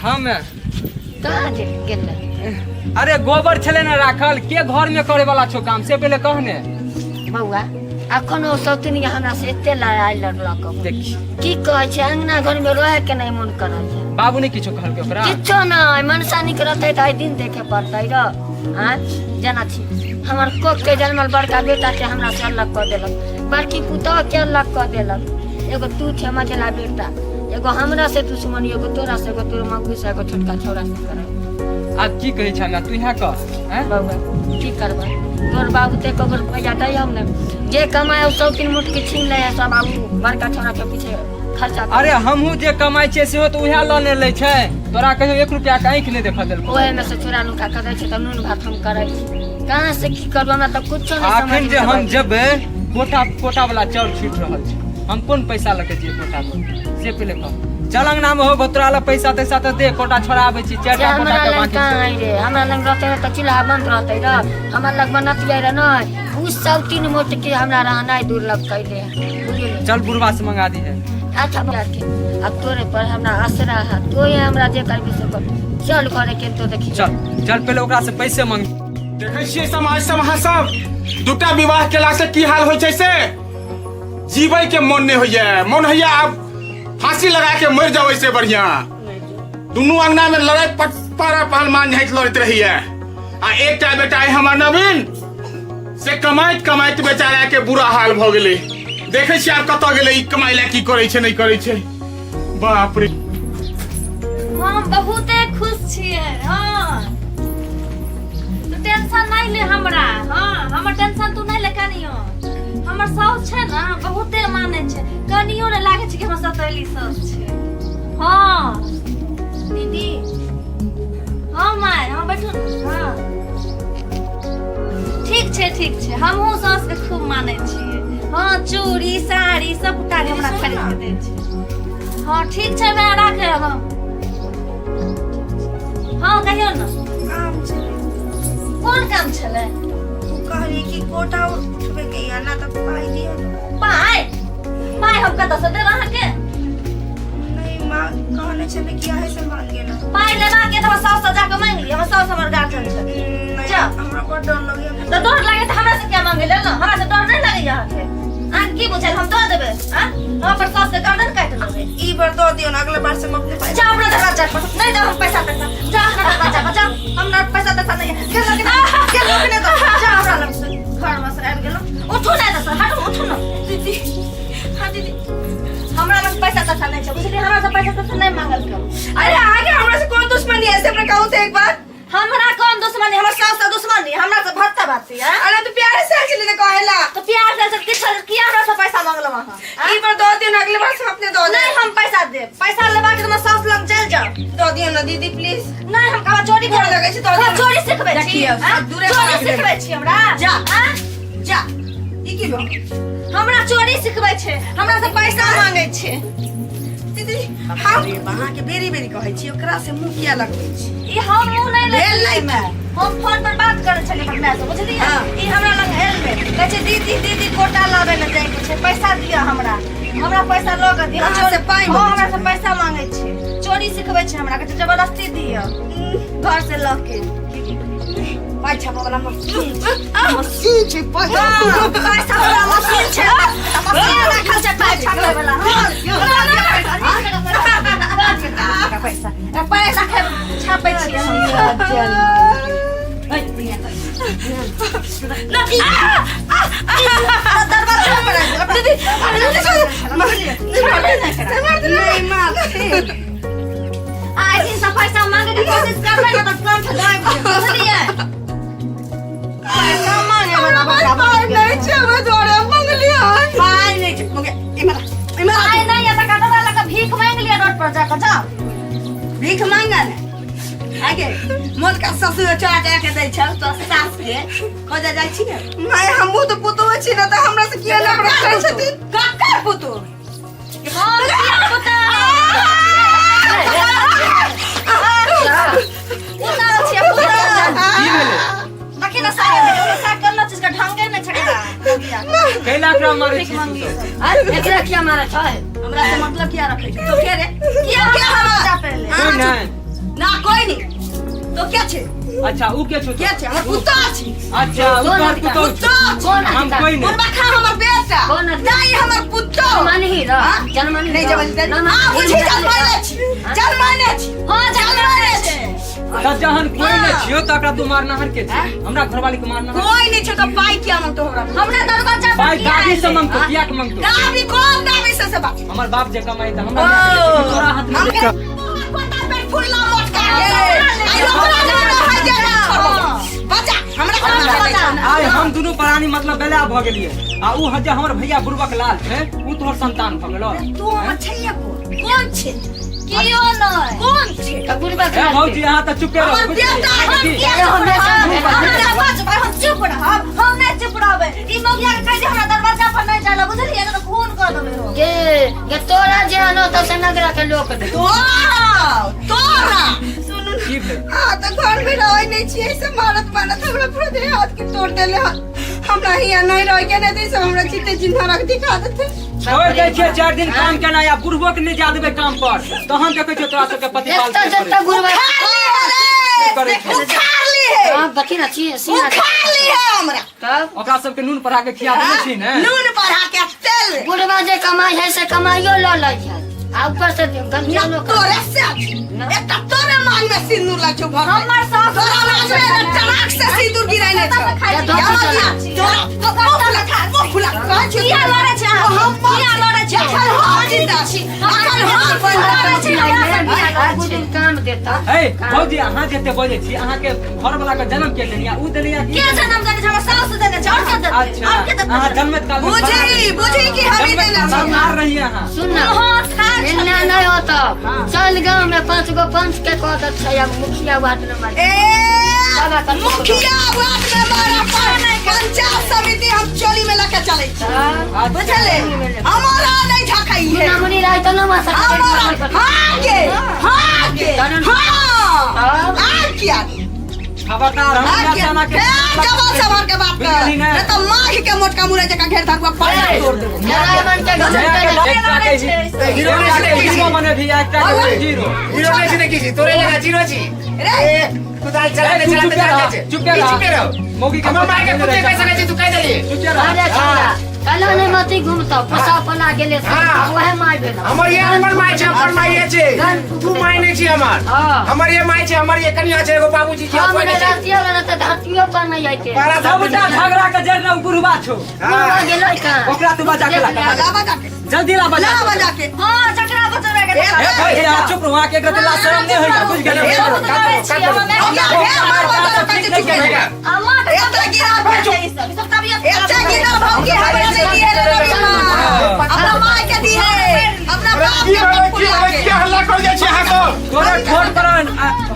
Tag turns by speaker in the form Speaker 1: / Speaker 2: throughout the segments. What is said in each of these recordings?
Speaker 1: हम
Speaker 2: कहाँ जे गेल
Speaker 1: अरे गोबर छले ना राखल के घर में करे वाला छो काम से पहले कहने
Speaker 2: बौआ अखन ओ सौतनी हमरा से एते लड़ाई लड़लक
Speaker 1: देखी
Speaker 2: की कहै छै अंगना घर में रहे के नहीं मन करै छै
Speaker 1: बाबू ने किछो कहलकै ओकरा
Speaker 2: किछो नहि मनसा निक रहतै तऽ आइ दिन देखे पड़तै र आँय जेना छी हमर कोख के जनमल बड़का बेटा के हमरा से अलग कऽ देलक बड़की पुतोह के अलग कऽ देलक एगो तू छै मझला बेटा एगो हमरा से दुश्मनी एगो तोरा से एगो तोर मौगी से एगो छोटका छौड़ा से करै
Speaker 1: आब की कहै छै हमरा तू यहाँ कह आँय
Speaker 2: बौआ की करबै तोर बाबू ते कबर रुपैआ दै हम ने जे कमाए सब तीन मुटकी छीन लै है सब आबू बड़का छौड़ा के पीछे खर्चा
Speaker 1: अरे हमहूँ जे कमाइ छियै सेहो तऽ उएह लऽ ने लै छै तोरा कहियो एक रुपया के आँखि नहि देखऽ देलकौ
Speaker 2: ओहे में से चूड़ा नुका कर दै छै तऽ नून भात हम करै छी कहाँ से की करबै हमरा तऽ कुछो नहीं समझ
Speaker 1: अखन जे
Speaker 2: में
Speaker 1: हम
Speaker 2: अबै छै।
Speaker 1: जेबै कोटा कोटा वाला चाउर छूटि रहल छै हम कोन पैसा लऽ के जइयै कोटा पर से पहिले कह चल अंगना में हो तोरा लग पैसा तैसा तऽ दे कोटा छोड़ाबै छी चारि
Speaker 2: जे
Speaker 1: टा कोटा
Speaker 2: हमरा
Speaker 1: के
Speaker 2: लग
Speaker 1: बाकी
Speaker 2: कहाँ
Speaker 1: छै
Speaker 2: है रे हमरा लग रहते रहे तऽ चूल्हा बंद रहते रे हमरा लग बनतियै रे नहीं उ सब तीन मोट के हमरा रहनाइ दुर्लभ कैले है बुझलियै
Speaker 1: चल बुढ़वा से मंगा दी है
Speaker 2: अच्छा बौआ के अब तोरे पर हमरा आसरा है तो ही हमरा जे करबी से कर चल घरे के तो देखी
Speaker 1: चल चल पहिले ओकरा से पैसे मांग
Speaker 3: देखै छियै समाज सब अहाँ सब दूटा विवाह केला से की हाल होइ छै से जीबै के मन नहि होइया मन होइया आब फांसी लगा के मरि जाओ से बढ़िया दुनू अंगना में लड़ाई पटपारा पहलमान झाँकि लड़ैत रहैया आ एकटा बेटा अइ हमर नवीन से कमाइत कमाइत बेचारा के बुरा हाल भऽ गेलै देखै छियै आब कतऽ गेलै ई कमाइ लए की करै छै नहि करै छै बाप रे
Speaker 4: हम बहुते खुश छियै हँ तू टेंशन नहीं ले हमरा हँ हमर टेंशन तू नहीं ले कनियो हमर साउस छै ने बहुते मानै छै कनियो ने लागै छै कि हमर सतैली साउस छै हँ दीदी हँ माय हँ बैठू ने हँ ठीक छै ठीक छै हमहूँ सासके खूब मानै छियै हँ चूड़ी साड़ी सबटा हमरा खरीद के दै छै हँ ठीक छै माय राखे हम हँ कहियौ ने
Speaker 5: काम छलै
Speaker 4: कोन काम छलै
Speaker 5: तू कहली कि कोटा उठबे के या ना तऽ पाइ दिअ ने।
Speaker 4: पाइ पाइ हम कतऽसँ देब अहाँके
Speaker 5: नहीं माँ कहने छलै कि अहीं से मांगे ना
Speaker 4: पाइ लेबाक ये तऽ हमर साउस से जाके मांगि लिअ हमर साउस हमर गार्जियन छथिन
Speaker 5: नहीं
Speaker 4: जा।
Speaker 5: हमरा बड़ डर लगैया
Speaker 4: तऽ डर लागे तऽ हमरा से क्या मांगे लेल ने हमरा से डर नहीं लगैया अहाँके अहाँके की बुझायल हम दऽ देबै आँ हम अपन साउस के गर्दन काटि लेबै
Speaker 5: ई बार दऽ दियौ ना अगला बार से हम अपने पाइ
Speaker 4: जा अपना दरवाजा पर नहीं दो हम पैसा तैसा जा अपना दरवाजा पर जा हमरा पैसा तैसा नहीं है के लोग के लोग नहीं दो जा हमरा लग से घर में से आबि गेलो उठू नहीं दो हटू उठू ना दीदी हाँ दीदी हमरा लग पैसा तैसा नहीं छै बुझलियै हमरा से पैसा तैसा नहीं मांगल करू
Speaker 5: अरे आगे हमरा से कौन दुश्मनी है ऐसे हमरा कहू तो एक बार
Speaker 4: हमरा कौन दुश्मनी हमर सास से दुश्मनी हमरा से भत्ता बात है
Speaker 5: अरे तो प्यारे से चले तो कहेला
Speaker 4: तो प्यार से किछु किया हमरा से पैसा मांगलो अहाँ
Speaker 5: ई बार दऽ दियौ ना अगले बार से हम अपने दऽ
Speaker 4: नहीं
Speaker 5: देब
Speaker 4: हम पैसा देब पैसा लेबाक तुम सास लग चल जाओ
Speaker 5: दऽ दियौ ना दीदी प्लीज
Speaker 4: नहीं हम कहा चोरी
Speaker 5: गोर लगै छी दऽ
Speaker 4: हम
Speaker 5: दियौ
Speaker 4: चोरी सिखबै छी
Speaker 5: देखियौ,
Speaker 4: आँ?
Speaker 5: सब दूरे
Speaker 4: चोरी
Speaker 5: भागि गेलै।
Speaker 4: सिखबै छी हमरा
Speaker 5: जा।
Speaker 4: आँ?
Speaker 5: जा ई की भऽ
Speaker 4: हमरा चोरी सिखबै छै हमरा से पैसा मांगै छै
Speaker 5: दीदी हम अहाँके बेरी बेरी कहै छी ओकरा से मुँह किया लगबै छी
Speaker 4: ई हम मुंह नहीं
Speaker 5: भेल
Speaker 4: लगै
Speaker 5: नहि
Speaker 4: मैं हम फोन पर बात करै छलियै अपन माय से बुझलियै
Speaker 5: हाँ।
Speaker 4: ई हमरा लग आयल मे कहै छै दीदी दीदी कोटा लाबै लए जाइ के छै पैसा दिअ हमरा हमरा पैसा लऽ कऽ दिअ
Speaker 5: अहाँ से पाइ
Speaker 4: हाँ,
Speaker 5: मांगै
Speaker 4: हमरा से पैसा मांगै छै चोरी सिखबै छै हमरा कहै छै जबरदस्ती दिअ घर से लऽ के
Speaker 5: पाइ छापऽ वाला मशीन मशीन छै पाइ
Speaker 4: हाँ, पैसा वाला मशीन छै मशीन राखल छै पाइ छापै वाला हाँ, पैसा पैसा छापै छियै हम दरवाजा पर आबि गेल।
Speaker 5: नहीं मार
Speaker 4: आइ दिन से पैसा मांगे के कोशिश करबै ने तऽ कंठ दाबि देब बुझलियै पैसा मांगे वाला बच्चा
Speaker 5: पाइ नहि छै हमरा द्वारा मंगलियै पाइ नहि छै मंगे इमरा इमरा
Speaker 4: पाइ नहि यऽ तऽ कटरा लऽ कऽ भीख मांगि लिअ रोड पर जाकऽ जाउ
Speaker 5: भीख मांगल आगे मोल का ससुर चोरा चोरा के दै छल तो सास के खोजा जाइ छी ने माय हमहूँ तऽ पुतोह छी ने तऽ हमरा से किया नफरत करै छथिन ककर पुतोह
Speaker 4: हम किया पुतोह पुतोह छियै पुतोह
Speaker 1: की भेलै
Speaker 4: देखी ना साग देखी साग करना चीज का ढंगे नहीं छकरा
Speaker 1: कैला एकरा मारै छी तू सब?
Speaker 2: अरे एकरा किया मारै छै
Speaker 5: हमरा से मतलब किया रखै छी तो के रे
Speaker 4: किया
Speaker 5: के
Speaker 4: हमरा
Speaker 5: हमरा
Speaker 4: जा पहले
Speaker 1: कोई नहि
Speaker 5: तो क्या छै?
Speaker 1: अच्छा उ के छौ?
Speaker 5: के छै? हमर पुतोह छी।
Speaker 1: अच्छा उ
Speaker 2: कोन
Speaker 1: तोहर
Speaker 2: अधिकार?
Speaker 1: पुतोह छौ।
Speaker 5: पुतोह छी।
Speaker 2: कोन
Speaker 1: हम
Speaker 2: अधिकार?
Speaker 1: कोई नहीं।
Speaker 5: बुढ़बा खा हमर बेटा।
Speaker 2: कोन अधिकार?
Speaker 5: दाई हमर पुतोह।
Speaker 2: जनमनही रह,
Speaker 5: हाँ?
Speaker 2: जनमनही
Speaker 5: नहीं
Speaker 2: रह।
Speaker 5: जमन
Speaker 2: ना, ना,
Speaker 5: हाँ बुझी जनमने छी, जनमने छी,
Speaker 4: हाँ,
Speaker 5: जनमने छी।
Speaker 1: तऽ जहन कोई नहीं छियो तऽ एकरा तू मारनाहर के छी? हमरा घरवाली के मारनाहर?
Speaker 5: कोई नहीं छो तो पाई किया मांगतो हमरा?
Speaker 4: हमरा दरवाजा पर
Speaker 1: भाई
Speaker 4: किया
Speaker 1: दादी से
Speaker 4: एलै?
Speaker 1: मंगतो, किया के मंगतो?
Speaker 5: दाबी कौन दाबी से बात?
Speaker 1: हमर बाप जे कमाई तऽ हमरा किया के देतै? तोरा हाथ में
Speaker 5: हम पता पे फुल्ला मोटका के आई ओकरा ना है जे ना छोड़बो बच्चा हमरा खाना दे छै।
Speaker 1: आइ हम दुनू प्राणी मतलब बेला भऽ गेलियै आ उ जे हमर भैया बुड़बक लाल छै उ तोहर संतान भऽ गेलो।
Speaker 5: तू हमर छैया कोन? कोन छै?
Speaker 4: कियो नहि।
Speaker 5: कोन छै?
Speaker 2: तऽ बुढ़बा
Speaker 1: ए भौजी अहाँ तऽ चुपे रहू।
Speaker 5: हमर बेटा
Speaker 4: हम
Speaker 1: की?
Speaker 4: किया चुप रहब? हमरा बचबै, हम चुप रहब? हम नहि चुप रहबै। ई मौगिया के कहि दे हमरा दरवाजा पर नहि जाय ला, बुझलियै? नहि तऽ खून कऽ देबै हम।
Speaker 2: गे गे तोरा जे हनो तऽ से नगरा के लोक दे।
Speaker 5: तोरा तोरा सुनू।
Speaker 1: की भेल?
Speaker 5: आ तऽ घर में रहै नहीं छियै से मारत मारत हमरा पूरा देह हाथ के तोड़ देले हन। हमरा हिया नहीं रह के नहीं से हमरा चिते चिन्ह रख दिखा देते।
Speaker 1: छोड़ि दै छियै 4 दिन काम केनाइ आ बुढ़बो के नहि जा देबै काम पर तहन देखै छियै तोरा सबके पति
Speaker 2: एक
Speaker 1: पाल
Speaker 2: तऽ जते बुढ़बा
Speaker 1: करै छौ।
Speaker 5: उखाड़ ली है।
Speaker 2: हाँ देखी ना छी सीना।
Speaker 5: उखाड़ ली है हमरा।
Speaker 2: तब
Speaker 1: ओकरा सबके नून पढ़ा के खिया देने छी ने?
Speaker 5: नून पढ़ा के तेल।
Speaker 2: बुढ़बा जे कमाई है से कमाइयो लऽ लै छै आ ऊपर से गंजनो कर।
Speaker 5: तोरे से एकटा तोरे मांग में सिंदूर लग छौ भर।
Speaker 4: हमर सास
Speaker 5: तोरा मांग में टराक से सिंदूर गिराइने छौ।
Speaker 4: खाइ छी।
Speaker 5: तोरा मुँह फुला कहै छियौ।
Speaker 4: किया लड़ै छै अहाँ?
Speaker 5: हम
Speaker 4: किया लड़ै छै?
Speaker 5: एखन हम जिंदा छी, एखन हम
Speaker 4: लड़ै छै, हमरा से किया लड़ै
Speaker 2: दू
Speaker 4: छै?
Speaker 2: दिन काम देता।
Speaker 1: ए भौजी अहाँ जते बजै छी अहाँके घर वाला के जन्म के देनी आ उ देनी आ की?
Speaker 4: के जन्म देने छै? हमर सास देने छै। और के देतै?
Speaker 1: अच्छा
Speaker 4: और के देतै?
Speaker 1: अहाँ जन्मत काल में
Speaker 5: बुझी बुझी कि हम ही देने छी।
Speaker 1: मार रही अहाँ।
Speaker 2: सुन ना
Speaker 4: हाँ, खाइ छै।
Speaker 2: एना नहीं होता। चल गाँव में 5 गो पंच के कह दे छै अब मुखिया वार्ड नंबर
Speaker 5: ए मुखिया वार्ड में मारा पंचायत समिति हम चोली में लके चलै छी, बुझले? हमारा नहीं झकाई है।
Speaker 2: मुना मुनी राय तो ना मासा।
Speaker 5: हमारा हाँ गे हाँ गे हाँ आ किया?
Speaker 1: खबरदार हम
Speaker 5: आ किया?
Speaker 1: जाना के
Speaker 5: ए जवान सवार के बात कर
Speaker 1: बुझली ने?
Speaker 5: नहीं तो माघ के मोटका मुरे जका घेर धरुआ पानी तोड़ देबो।
Speaker 2: जरा मन के घसट के
Speaker 1: एकटा के
Speaker 6: हीरो नहीं छी, देखी छी।
Speaker 1: हीरो मने भी एकटा के हीरो।
Speaker 6: हीरो नहीं छी, देखी छी तोरे लगा जीरो छी।
Speaker 5: रे
Speaker 6: ए कुदाल चलाते
Speaker 1: ए, तू
Speaker 6: चलाते
Speaker 1: चुपे रह,
Speaker 6: चलाते
Speaker 1: चुपे रह।
Speaker 6: चुपे रहो।
Speaker 1: मौगी के
Speaker 6: हमर माय के कुत्ते कैसे नहीं छी तू कह देलिए।
Speaker 1: चुपे रह।
Speaker 2: अरे छोड़ा कल नहीं मती घूमता फसा पला गेले
Speaker 6: हाँ।
Speaker 2: वह मार भेल।
Speaker 6: हमर ये हमर माय छै, हमर माय ये छै, तू my नहीं छी हमर।
Speaker 2: हाँ।
Speaker 6: हमर ये my छै, हमर ये कनिया छै, एगो बाबूजी छै,
Speaker 2: हम
Speaker 6: कोई नहीं छै।
Speaker 2: रातियो वाला तऽ धरतियो पर नहीं आइते।
Speaker 6: पारा
Speaker 1: सबटा झगड़ा के जड़ ना बुढ़वा छौ।
Speaker 2: बुढ़वा गेलै कहाँ?
Speaker 1: ओकरा तू बजा के ला।
Speaker 5: ला बजा के।
Speaker 1: जल्दी ला बजा।
Speaker 5: ला बजा के।
Speaker 4: हाँ, जकरा बचबै के
Speaker 5: ए,
Speaker 1: ए भाई अहाँ चुप रहू, अहाँके एक रत्ती लाज शरम नहि होइए, बुझि गेलियै?
Speaker 5: ए, हमरा भेल हमर बता
Speaker 1: ठीक नहि केलियै।
Speaker 4: अम्मा के
Speaker 5: एते गिरा
Speaker 4: तबियत छै ई सब, ई सब तबियत
Speaker 5: एते गिरा भौकी हमरा से दिए रे रविमा, अपना माय के दिए, अपना बाप
Speaker 3: की
Speaker 5: के
Speaker 3: भेलै, की
Speaker 5: फुला
Speaker 3: भेलै,
Speaker 5: के।
Speaker 3: की हल्ला कर जाइ छी अहाँ सब?
Speaker 1: तोरा ठोर पर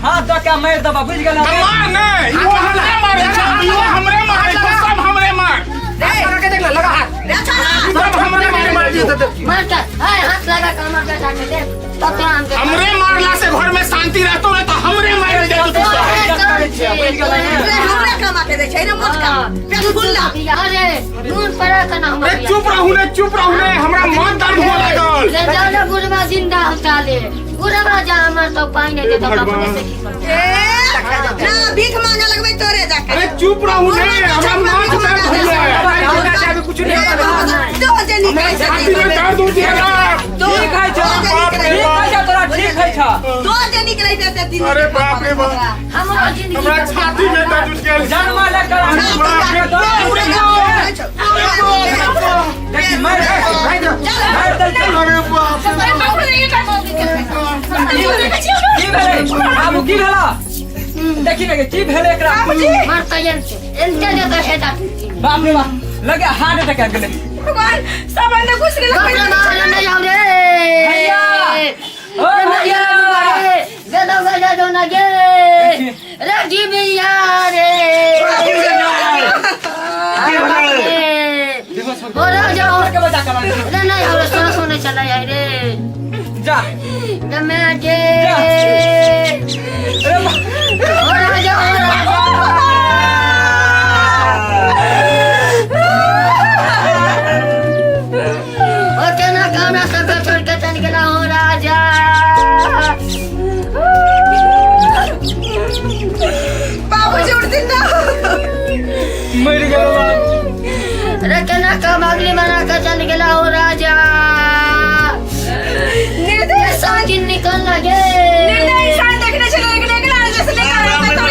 Speaker 1: हाथ दऽ के मारि देबऽ, बुझि गेलऽ?
Speaker 3: मार नै, इहो हमरे मारै छै, इहो हमरे मारै छै, सब हमरे मार।
Speaker 5: रे
Speaker 6: लगा के देख ले, लगा हाथ।
Speaker 5: रे छोड़ा।
Speaker 3: सब हमरे मारे मार दियौ।
Speaker 2: मार के हाय हाथ लगा के हमर बेटा के दे तब तो हम
Speaker 3: हमरे मारला से घर में शांति रहतो नै तऽ हमरे मारल जाय तू सब।
Speaker 1: बुझि गेलऽ ने?
Speaker 5: रे हमरे कमा के दै छै रे मोटका पेट फुल्ला।
Speaker 2: अरे नून पड़ा के ना हमर
Speaker 3: अरे चुप रहू ने, चुप रहू ने, हमरा मन दर्द हुअ लागल।
Speaker 2: ले जाओ ना बुढ़वा जिंदा होता ले बुढ़वा जा हमर तो पानी नहीं देता अपने से की करबै?
Speaker 5: ए ना भीख मांगे लगबै तोरे जाके।
Speaker 3: अरे चुप रहू ने, हमरा माथ दर्द होइए।
Speaker 6: अभी कुछ नहीं
Speaker 5: रे
Speaker 6: होता।
Speaker 5: बाबा, दो जे निकलै छै।
Speaker 3: छाती में दर्द उठि गेल।
Speaker 5: दो
Speaker 1: ठीक है छौ,
Speaker 5: दो जे निकलै
Speaker 1: ठीक है छौ, तोरा ठीक है छौ।
Speaker 5: दो जे निकलै छै से दिन।
Speaker 3: अरे बाप रे बाप,
Speaker 2: हमरो जिंदगी
Speaker 3: हमरा छाती में दर्द उठि गेल।
Speaker 1: जन्म ले कर देखी मारि मारि दै छै।
Speaker 3: अरे बाप रे।
Speaker 1: की भेलै बाबू, की भेला? देखी ने की भेलै एकरा?
Speaker 2: मरता एनते एनते दे तो हेदा
Speaker 1: बाप रे बाप, लगे हार्ट अटैक आबि गेलै।
Speaker 5: भगवान सब अंदर घुस गेल।
Speaker 2: बाप रे बाप, नहीं जाओ रे
Speaker 1: भैया, ओ भैया,
Speaker 2: गदो गदो दो ना गे रे जीविया रे ओ जाओ
Speaker 1: के बजा कर
Speaker 2: रे नहीं हमरा सुनो सुने चला जाए रे
Speaker 1: जा
Speaker 2: गमे के
Speaker 1: अरे बा-
Speaker 2: ओ राजा ओ राजा ओ केना खाना सब छोड़ के चल गेला हो राजा।
Speaker 1: मरि गेल बाप।
Speaker 2: रे केना के अगली बना के चल गेला हो राजा।
Speaker 5: निर्दयी
Speaker 2: सब दिन निकल लगे।
Speaker 5: निर्दयी इंसान देखने छलै, लेकिन एकरा जैसे नहि करबै तऽ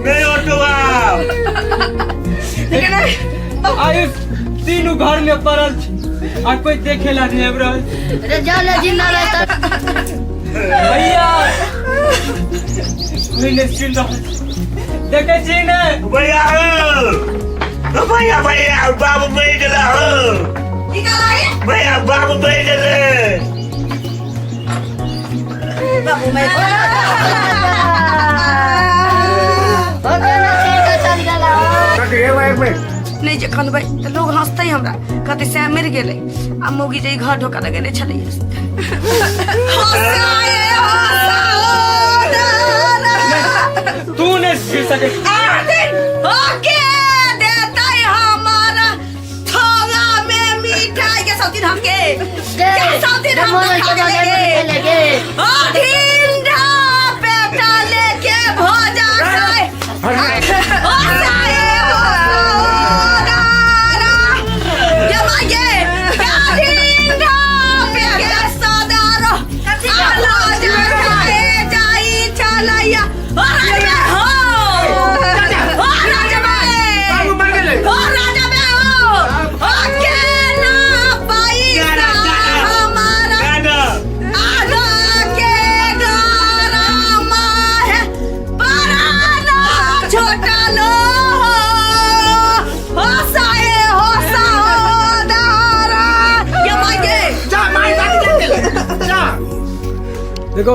Speaker 7: नहीं ऑटो बाप।
Speaker 5: लेकिन
Speaker 1: आयुष तीनू घर में पड़ल छी आ कोई देखेला नहीं आबि रहल।
Speaker 2: रे जा ले जिंदा रहता।
Speaker 1: भैया कोई नहीं सुन रहल छै। देखै छी ने?
Speaker 7: भैया हो भैया, भैया बाबू मरि गेला हो।
Speaker 5: की कहलाई?
Speaker 7: भैया बाबू मरि गेलै।
Speaker 5: बाबू मैं
Speaker 2: हो केना छोड़ के चल गेला हो।
Speaker 5: नहि जे कनबै तऽ लोग हंसतै हमरा, कहतै सएह मरि गेलै आ मौगी जे ई घर ढोका लगेने छलै। हँसाए हँसाओ ना।
Speaker 1: तू नहीं जी सकै।
Speaker 5: ओके देतै हमारा थोड़ा में मिठाई के सब दिन हमके
Speaker 2: गे
Speaker 5: के सब दिन हम
Speaker 2: मोन
Speaker 5: खा
Speaker 2: के बगल में
Speaker 5: लेंगे।
Speaker 2: लगे।
Speaker 5: ओ ढिंढा पेटा लेके भोजा खाए ओ साए हो सोनारा। ये माये क्या ढिंढा पेटा सदारो आलो जा खाए जाई चलैया ओ राजा हो ओ राजा
Speaker 6: बाबू मर गेलै।
Speaker 5: ओ राजा बे हो ओ के ना पैसा हमारा
Speaker 7: दादा
Speaker 5: आगा के गरमा है पराना छोटा लो हो साए हो सादारा ये माये
Speaker 6: जा माय दादी जा।
Speaker 1: देखो।